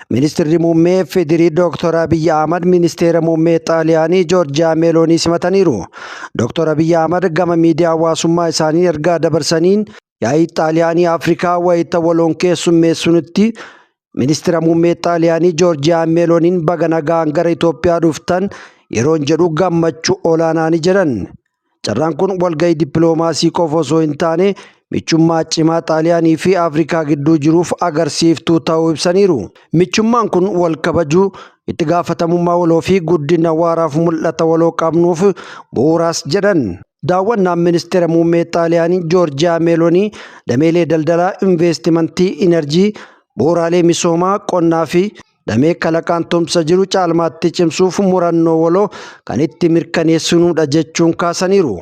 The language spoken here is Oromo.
Ministirri Muummee FDRI Dooktar Abiyyi Ahmad Ministeera Muummee Xaaliyaanii Joorjiyaa Meeloonii simataniiru. Dooktar Abiyyi Ahmad gama miidiyaa hawaasummaa isaaniin ergaa dabarsaniin yaa'ii Xaaliyaanii Afrikaa wayita waloon keessummeessunitti Ministira Muummee Xaaliyaanii Joorjiyaa Meelooniin baga nagaan gara Itoophiyaa dhuftan yeroon jedhu gammachuu olaanaani jedhan. Carraan kun walgahii dippiloomaasii qofa osoo hin taane michummaa cimaa Xaaliyaanii fi Afrikaa gidduu jiruuf agarsiiftuu ta'uu ibsaniiru. Michummaan kun wal kabajuu, itti gaafatamummaa waloo fi guddina waaraaf mul'ata waloo qabnuuf bu'uuraas jedhan. Daawwannaan Ministeera Muummee Xaaliyaanii Joorjiyaa Meeloonii dameelee daldalaa, investimantii, inerjii, bu'uuraalee misoomaa, qonnaa fi damee kalaqaan tumsa jiru caalmaatti cimsuuf murannoo waloo kan itti mirkaneessinudha jechuun kaasaniiru.